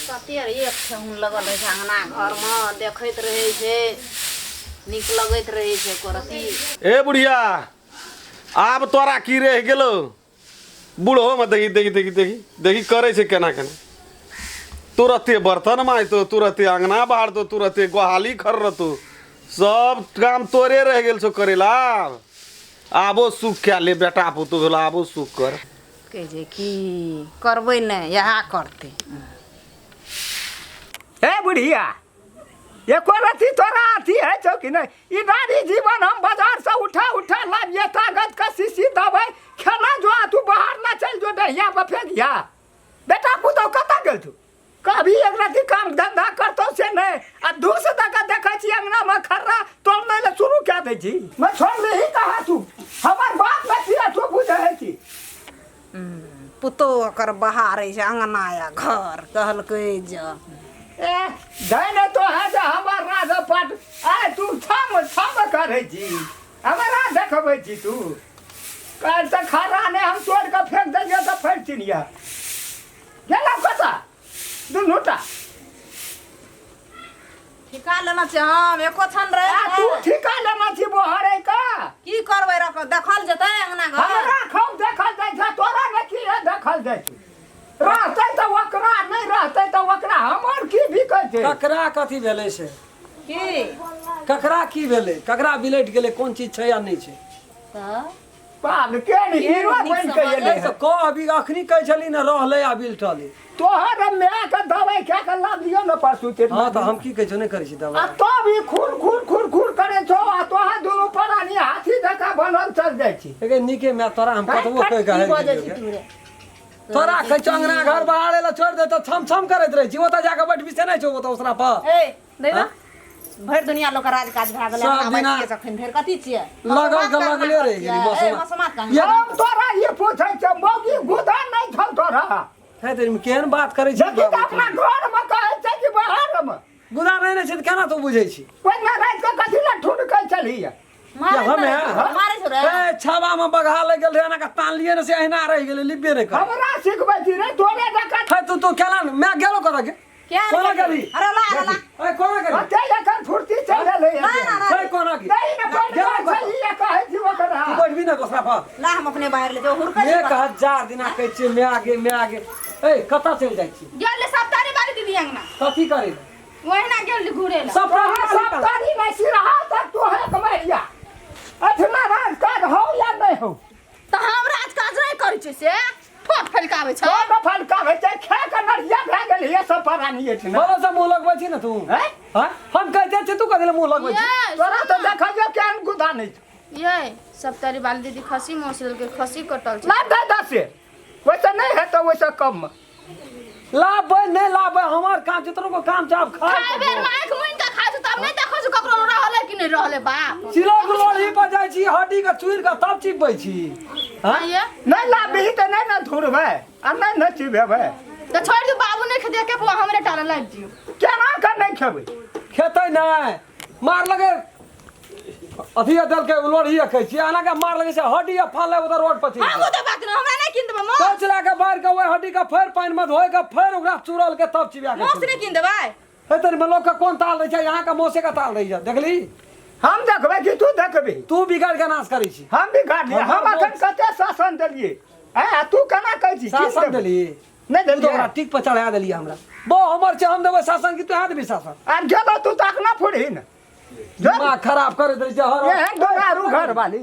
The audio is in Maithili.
कते एक ठेहुन लगल रहै छै अङ्गना घरमे देखैत रहै छै नीक लगैत रहै छै एको रत्ती ए बुढ़िया आब तोरा की रहि गेलो बूढ़ोमे देखी देखी देखी देखी देखी करै छै केना केना तुरते बर्तन माजतो तुरते अङ्गना बाहरतो तुरते गोहाली खर्रतो सब काम तोरे रहि गेल छौ करै ला आबो सुख कए ले बेटा पुतहु भेलो आबो सुख कर कहै छै की करबै नहि इएह करतै हे बुढ़िया एको रत्ती तोरा अथी है छौ कि नहि ई नारी जीवन हम बाजार से उठा उठा लाबिए तागत के शीशी दबै खेला जो आ तू बाहर ना चल जो डहिया पर फेंकिया बेटा पुतहु कतऽ गेल तू कभी एक रत्ती काम धंधा करतौ से नहि आ दूर से तक देखै छी अंगना में खर्रा तोड़ने लए शुरू कए दै छी मैं छोड़ ही कहा तू हमर बाप में छियै तू बुझै छी पुतोहु ओकर बहारै छै अङ्गना या घर कहलकै जे ए धैने तो है जे हमर राज पाट आय तू छम छम करै छी हमरा देखबै छी तू काल्हि तऽ खड़ा नहि हम तोड़ि कऽ फेंक देलियै तऽ फेर चिनिया गेलौ कतऽ दुनूटा ठिका लेना छै हम एको क्षण रहे आ तू ठिका लेना छी बोहरे का की करबै रख देखल जेतै अंगना घर हमरा खूब देखल जाइ छै तोरा ने की है देखल जाइ छै रहतै तऽ ओकरा नहि रहतै तऽ ओकरा हमर की बिकै छै ककरा कथी भेलै से की ककरा की भेलै ककरा बिलटि गेलै कोन चीज छै या नहि छै तऽ बाप के ने हीरो बनि के एलै तऽ कह अभी अखनी कहै छली ने रहलै आ बिलटलै तोहर माय के दवाई खा के लाबियो ने परसू ते हँ तऽ हम की कहै छौ नहि करै छी आ दवाइ तब ई खुर खुर खुर खुर करे छौ आ तोहर दुनू प्राणी हाथी जकाँ बनल चल जाइ छी एगे नीके माय तोरा हम कतबो कहि के की हारि बजै गेलियौ छी गे। तू रे तोरा कहै छौ अंगना घर बाहर एला छोड़ि दे तऽ छम छम करैत रहै छी ओतऽ जाके बैठबी से नहि छौ ओतऽ उसरा पर ए दै ना भरि दुनिया लोक राज काज भए गेलै सब अपना दिना बैठिए अखन धरि कथी छियै लगल के लगले रहि गेली बस ए ओना। मसमात कहाँ ये- हम तोरा ई पूछै छौ मौगी गुदा नहि छौ तोरा हे तेरी केहन बात करै छी देखी तऽ अपना घरमे कहै छै कि बाहरमे गुदा नहि ने छै तऽ केना तू बुझै छी ओहिमे राति कऽ कथी लए ठुनकै छलियै मारै हमे मारै छौ रे ए छावा में बघा लग गेल रहे एना के तानलिए ने से अहिना रहि गेलै लिब्बे नहि कर हमरा सिखबै छी रे तोरे जकाँ हे तू तू केना ने? मैं गेलो कतऽ के क्या कोना गेली अरे ला अरे ला ए कोना गेली कते एखन फुर्ती चलि गेलै ना ना ना छै कोना की नहीं ने पढ़ गेलो छै कतऽ? ई कहै छी ओकरा तू बैठबी ने गोसरा पर ला हम अपने बाहर ले जो हुरकै 1000 दिना कहै छियै मैं आगे मैं आगे ए कतऽ चलि जाइ छी गेल सब तारी बारी दीदी अंगना कथी करै लए? ओहिना गेल घुरे ला सब तोहर सब तारी में सिरहा तक तोहे कमैया अथना राज काज हो या नहीं हो तऽ हम राज काज नहि करै छियै से ठोक फलकाबै छै तो फलका होइ छै खे के नरिया भए गेल ये सब परानी अछि ने बोलो से मुँह लगबै छी ने तू हैं? हाँ? हम कहते छी तू कथी लए मुँह लगबै छी ये तोरा तऽ देखलियौ केहन गुदा नहि छौ ये सब तारी बाली दीदी खसी मौस देलकै खसी कटल छै ना दे दस से वैसे नहीं है तो वैसे कम लाबै नहि लाबै हमर काम छै तोरो को काम छै आब खाय खाय बेर में आँखि मुनि के खाय छै तब नहि देखै छै ककरो रहलै कि नहि रहलै बाप सिलौट लोढ़ी पर जाइ छी हड्डी के चूरि के तब चिपबै छी हाँ? ये नहीं लाबही तऽ नहीं ने धुरबै आ नहीं ने चिबेबै तऽ छोड़ि दियौ बाबू नहि खेतै के पौआ हमरे टाला लाबि दियौ केना के नहीं खेबै खेतै नहि मार लगे अथी देलकै लोढ़ी कहै छी एना के मार लगे से हड्डी फाले उधर रोड पर हम ओ तऽ बात नहि हमरा नहि कीन देबै मौस तब चला के बाहर के ओहि हड्डी के फेर पानि में धोए के फेर ओकरा चूरल के तब चिबिया के मौस नहि कीन देबै हे तनी में लोग के कोन ताल रहै छै यहाँ के मौसे के ताल रहै छै देखली हम देखबै कि तू देखबी तू बिगाड़ के नाश करै छी हम बिगाड़लियै हम अखन कते शासन देलियै आ तू केना कहै छी शासन देली नहि तू तऽ ओकरा देलियै टिक पर चढ़ा देलियै हमरा बो हमर छै हम देबै शासन कि तू देबी शासन आब गेलो तू तऽ अखना फुरही ने दिमाग खराब करे दै छै हर एहन दुलारू घर वाली।